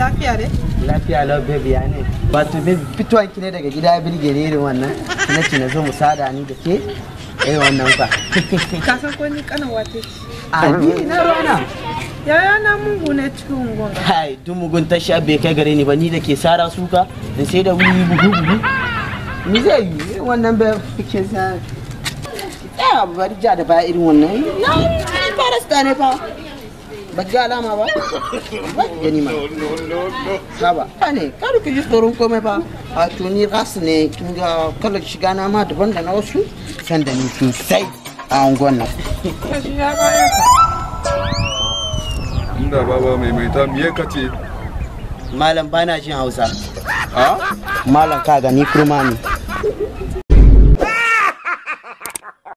Lafiya dai? Lafiya lau baby, ya ne? Wato baby, fitowar ki ne daga gida ya birge ni irin wannan. Na ce na zo mu sada ni da ke irin wannan fa. Ka san ko ni kanan wace ce? A ni na rana. Yaya na mugu ne cikin unguwan. Kai, duk mugun tasha bai kai gare ni ba, ni da ke sara suka in sai da wuri buhu buhu. Ni zai yi irin wannan bai ke sa. Tsaya bari ja da baya irin wannan. Na ni farasta ne fa. Ba ga alama ba? Ba ki gani ma. Haba, ba ne, kada ki ji tsoron komai ba. A to ni ras ne, kin ga kalar shiga na ma daban da na wasu. San da ni sosai a unguwan nan. Ka shi ya baya ka. Inda baba maimaita miye kace? Malam bana jin Hausa. A? Malam ka gani kurma ne.